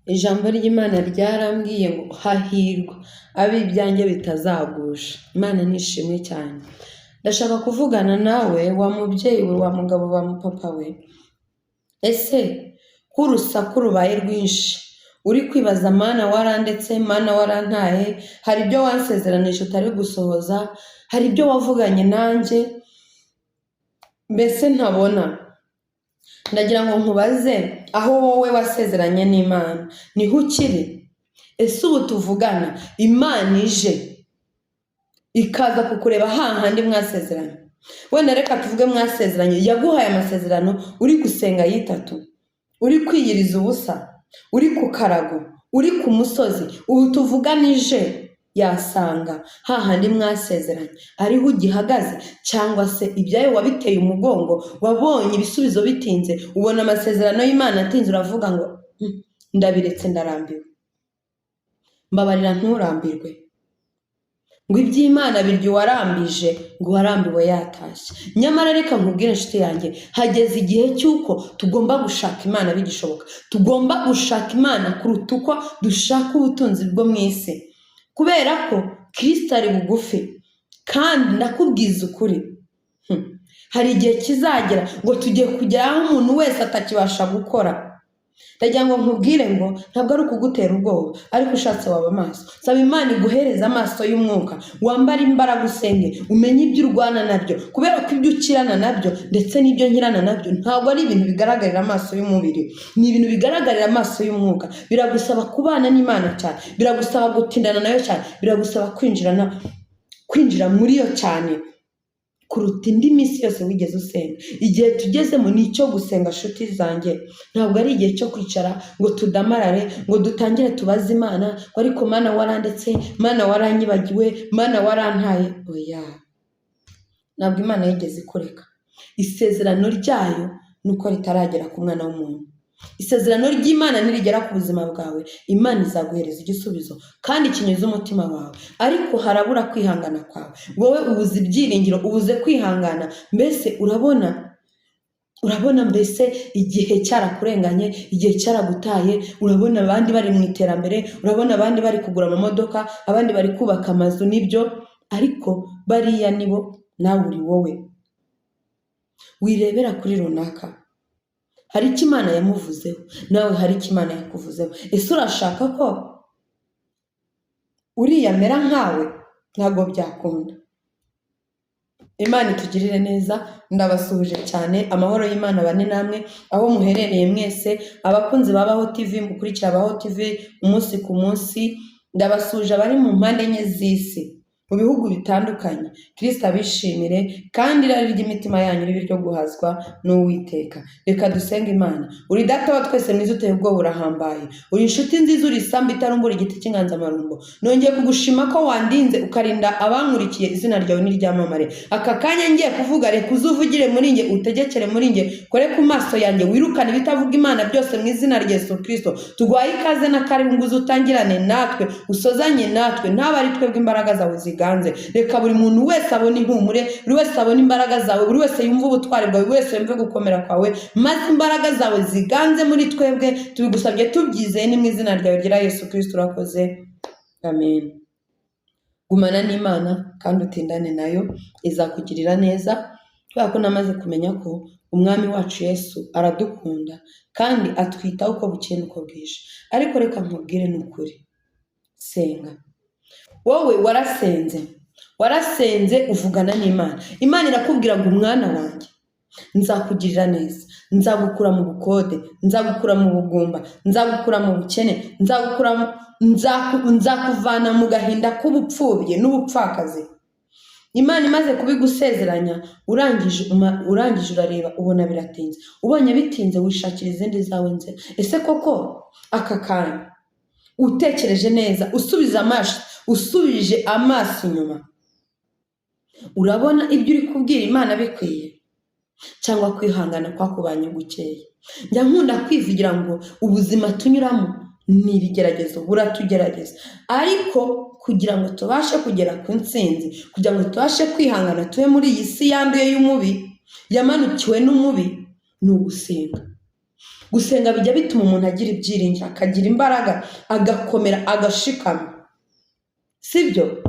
Ijambo ry'Imana ryarambwiye ngo hahirwa ab'ibyanjye bitazagusha. Imana nishimwe cyane. Ndashaka kuvugana nawe wa mubyeyi we, wa mugabo, wa mupapa we. Ese ko urusaku rubaye rwinshi, uri kwibaza: Mana warandetse, Mana warantaye, hari ibyo wansezeranije utari gusohoza, hari ibyo wavuganye nanjye mbese ntabona. Ndagira ngo nkubaze, aho wowe wasezeranye n'Imana niho ukiri? Ese ubu tuvugana Imana ije ikaza kukureba hahandi mwasezeranye, wenda reka tuvuge mwasezeranye, yaguhaye amasezerano uri gusenga yitatu, uri kwiyiriza ubusa, uri ku karago, uri ku musozi, ubu tuvugana ije yasanga hahandi mwasezeranye ariho ugihagaze, cyangwa se ibyayo wabiteye umugongo, wabonye ibisubizo bitinze, ubona amasezerano y'Imana atinze, uravuga ngo ndabiretse, ndarambiwe. Mbabarira, nturambirwe. Ngo iby'Imana birya uwarambije, ngo uwarambiwe yatashye. Nyamara reka nkubwire, inshuti yanjye, hageze igihe cy'uko tugomba gushaka Imana bigishoboka. Tugomba gushaka Imana kuruta uko dushaka ubutunzi bwo mu isi, kubera ko Kirisito ari bugufi. Kandi ndakubwiza ukuri, hari igihe kizagera ngo tugiye kugera aho umuntu wese atakibasha gukora. Ndagira ngo nkubwire ngo ntabwo ari ukugutera ubwoba, ariko ushatse waba amaso. Saba Imana iguhereze amaso y'umwuka, wambare imbaraga, usenge, umenye ibyo urwana nabyo, kubera ko ibyo ukirana nabyo ndetse n'ibyo nkirana nabyo ntabwo ari ibintu bigaragarira amaso y'umubiri, ni ibintu bigaragarira amaso y'umwuka. Biragusaba kubana n'Imana cyane, biragusaba gutindana nayo cyane, biragusaba kwinjira muri yo cyane kuruta indi minsi yose wigeze usenga. Igihe tugezemo ni icyo gusenga, nshuti zanjye. Ntabwo ari igihe cyo kwicara ngo tudamarare, ngo dutangire tubaze Imana ngo ariko Mana warandetse, Mana waranyibagiwe, Mana warantaye. Oya, ntabwo Imana yigeze ikureka. Isezerano ryayo ni uko ritaragera ku mwana w'umuntu. Isezerano ry'Imana nirigera ku buzima bwawe, Imana izaguhereza igisubizo kandi kinyuze umutima wawe, ariko harabura kwihangana kwawe. Wowe ubuze ibyiringiro, ubuze kwihangana, mbese urabona mbese igihe cyarakurenganye, igihe cyaragutaye. Urabona abandi bari mu iterambere, urabona abandi bari kugura amamodoka, abandi bari kubaka amazu, nibyo, ariko bariya nibo, nawe uri wowe. Wirebera kuri runaka. Hari icyo Imana yamuvuzeho, nawe hari icyo Imana yakuvuzeho. Ese urashaka ko uriya amera nkawe? Ntabwo byakunda. Imana itugirire neza. Ndabasuhuje cyane. Amahoro y'Imana bane namwe aho muherereye mwese, abakunzi ba Baho TV, mukurikira Baho TV umunsi ku munsi. Ndabasuhuje abari mu mpande enye z'isi, mu bihugu bitandukanye. Kirisita abishimire, kandi irari ry'imitima yanyu ribe iryo guhazwa n'Uwiteka. Reka dusenge Imana. Uri Data wa twese mwiza, uteye ubwoba, urahambaye, uri inshuti nziza, uri isambu itarumbura, igiti cy'inganzamarumbo. Nongeye kugushima ko wandinze, ukarinda abankurikiye. Izina ryawe niryamamare. Aka kanya ngiye kuvuga, reka uzuvugire muri nge, utegekere muri nge, kore ku maso yanjye, wirukane ibitavuga Imana byose mu izina rya Yesu Kirisito. Tuguhaye ikaze na karibu ngo uze utangirane natwe, usozanye natwe, ntabe ari twebwe, imbaraga zawe ziganze. Reka buri muntu wese abone ihumure, buri wese abone imbaraga zawe, buri wese yumve ubutwari bwawe, buri wese yumve gukomera kwawe, maze imbaraga zawe ziganze muri twebwe. Tubigusabye tubyizeye, ni mu izina ryawe ryera Yesu Kirisito, urakoze, amen. Gumana n'Imana kandi utindane nayo, izakugirira neza, kubera ko namaze kumenya ko Umwami wacu Yesu aradukunda kandi atwitaho uko bukeye n'uko bwije. Ariko reka nkubwire, ni ukuri, senga. Wowe warasenze, warasenze, uvugana n'Imana. Imana irakubwira ngo umwana wanjye, nzakugirira neza, nzagukura mu bukode, nzagukura mu bugumba, nzagukura mu bukene, nzakuvana mu gahinda k'ubupfubyi n'ubupfakazi. Imana imaze kubigusezeranya, urangije urareba, ubona biratinze. Ubonye bitinze, wishakira izindi zawe nzira. Ese koko aka kanya utekereje neza, usubije amaso inyuma, urabona ibyo uri kubwira Imana bikwiye, cyangwa kwihangana kwakubanye gukeya? Njya nkunda kwivugira ngo ubuzima tunyuramo ni ibigeragezo, buratugerageza, ariko kugira ngo tubashe kugera ku ntsinzi, kugira ngo tubashe kwihangana, tube muri iyi si yanduye y'umubi, yamanukiwe n'umubi, ni ugusenga. Gusenga bijya bituma umuntu agira ibyiringiro, akagira imbaraga, agakomera, agashikama, sibyo?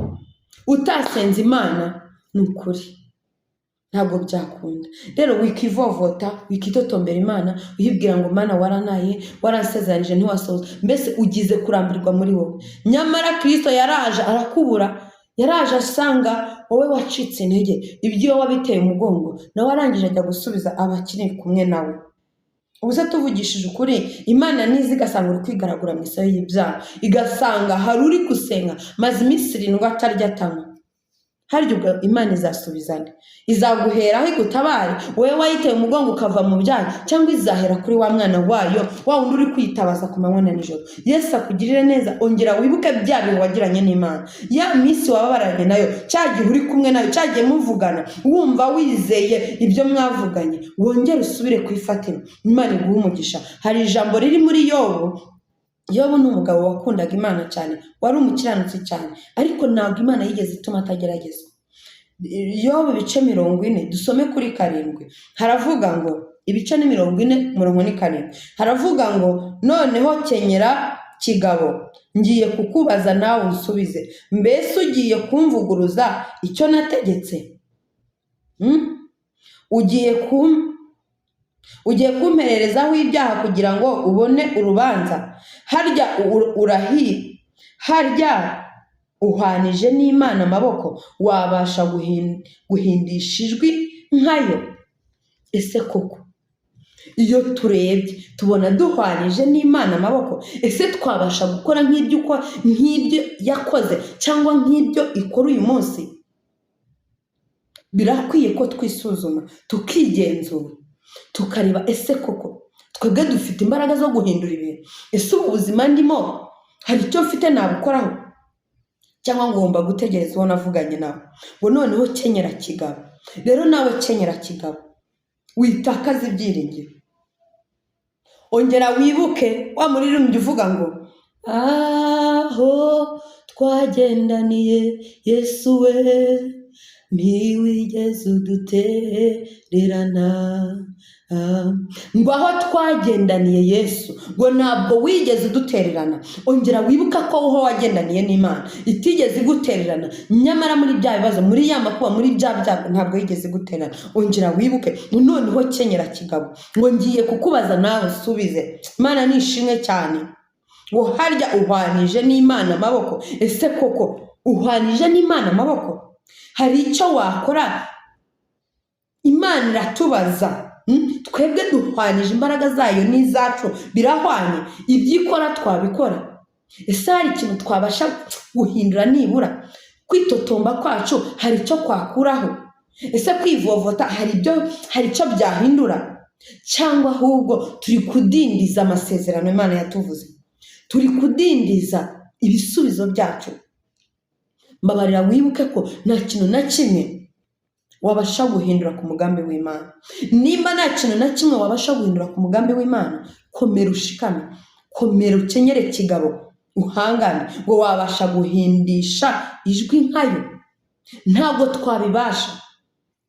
Utasenze Imana, ni ukuri ntabwo byakunda. Rero wikivovota, wikitotombera Imana, uyibwira ngo: "Mana, waranaye, waransezeranyije ntiwasohoza." Mbese ugize kurambirwa muri wowe. Nyamara Kirisito yaraje arakubura, yaraje asanga wowe wacitse intege, ibyo wabiteye umugongo, nawe arangije ajya gusubiza abakiri kumwe nawe. Ubu se tuvugishije ukuri, Imana niza igasanga uri kwigaragura mu isayo y'ibyaha, igasanga hari uri gusenga maze iminsi 7 atarya atanywa, harya ubwo Imana izasubizane? Izaguheraho igutabare wowe wayiteye umugongo ukava mu byaha, cyangwa izahera kuri wa mwana wayo, wa wundi uri kwitabaza ku manywa na nijoro? Yesu akugirire neza. Ongera wibuke bya bihe wagiranye n'Imana, ya minsi wababaranye nayo, cya gihe uri kumwe nayo, cya gihe muvugana wumva wizeye ibyo mwavuganye. Wongere usubire ku ifatiro. Imana iguhe umugisha. Hari ijambo riri muri Yobu. Yobu ni umugabo wakundaga Imana cyane, wari umukiranutsi cyane, ariko ntabwo Imana yigeze ituma atageragezwa. Yobu ibice 40, dusome kuri 7. Haravuga ngo, ibice ni 40, umurongo ni 7, haravuga ngo: "Noneho kenyera kigabo, ngiye kukubaza nawe unsubize. Mbese ugiye kumvuguruza icyo nategetse? Ugiye kumpererezaho ibyaha kugira ngo ubone urubanza? Harya harya uhwanije n'Imana amaboko? Wabasha guhindisha ijwi nkayo?" Ese koko iyo turebye tubona duhwanije n'Imana amaboko? Ese twabasha gukora nk'ibyo uko nk'ibyo yakoze cyangwa nk'ibyo ikora uyu munsi? Birakwiye ko twisuzuma, tukigenzura, tukareba: ese koko twebwe dufite imbaraga zo guhindura ibintu? Ese ubu buzima ndimo hari icyo mfite nabukoraho, cyangwa ngomba gutegereza uwo navuganye nawe? Ngo: "Noneho kenyera kigabo." Rero nawe kenyera kigabo, witakaza ibyiringiro. Ongera wibuke wa muririmbyi uvuga ngo: "Aho twagendaniye Yesu we, ntiwigeze udutererana." Ngo aho twagendaniye Yesu, ngo ntabwo wigeze udutererana. Ongera wibuka ko aho wagendaniye n'Imana itigeze igutererana. Nyamara muri bya bibazo, muri ya makuba, muri bya byago, ntabwo yigeze igutererana. Ongera wibuke ngo: "Noneho kenyera kigabo, ngo ngiye kukubaza nawe usubize." Imana ni ishimwe cyane. Ngo: "Harya uhwanije n'Imana amaboko?" Ese koko uhwanije n'Imana amaboko? Hari icyo wakora? Imana iratubaza. Twebwe duhwanije imbaraga zayo n'izacu? Birahwanye? Ibyo ikora twabikora? Ese hari ikintu twabasha guhindura nibura? Kwitotomba kwacu hari icyo kwakuraho? Ese kwivovota hari icyo byahindura, cyangwa ahubwo turi kudindiza amasezerano Imana yatuvuze, turi kudindiza ibisubizo byacu? Mbabarira wibuke ko nta kintu na kimwe wabasha guhindura ku mugambi w'Imana. Nimba nta kintu na kimwe wabasha guhindura ku mugambi w'Imana, komera ushikame, komera ukenyere kigabo, uhangane. Ngo: "Wabasha guhindisha ijwi nkayo?" Ntabwo twabibasha.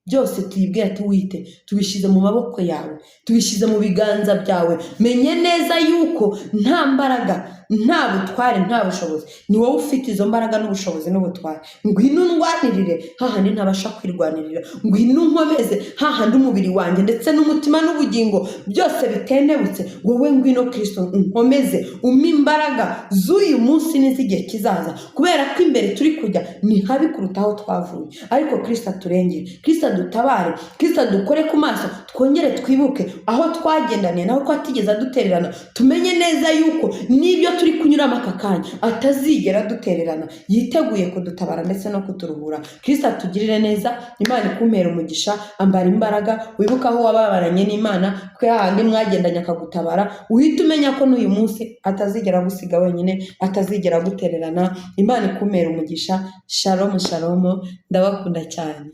Byose tuyibwira tuwite, tubishyize mu maboko yawe, tubishyize mu biganza byawe. Menye neza yuko nta mbaraga, nta butware, nta bushobozi, ni wowe ufite izo mbaraga n'ubushobozi n'ubutware. Ngwino undwanirire hahandi ntabasha kwirwanirira, ngwino unkomeze hahandi umubiri wanjye ndetse n'umutima n'ubugingo byose bitendebutse. Wowe ngwino Kirisito, unkomeze, umpe imbaraga z'uyu munsi n'iz'igihe kizaza, kubera ko imbere turi kujya ni habi kuruta aho twavuye. Ariko Kirisito aturengere, Kirisito adutabare, Kirisito adukore ku maso, twongere twibuke aho twagendaniye nawe ko atigeze adutererana. Tumenye neza yuko n'ibyo turi kunyuramo aka kanya atazigera adutererana, yiteguye kudutabara ndetse no kuturuhura. Kirisito atugirire neza. Imana ikumpera umugisha. Ambara imbaraga, wibuke aho wababaranye n'Imana, ko hahandi mwagendanye akagutabara, uhite umenya ko n'uyu munsi atazigera agusiga wenyine, atazigera agutererana. Imana ikumpera umugisha. Shalom, shalom, ndabakunda cyane.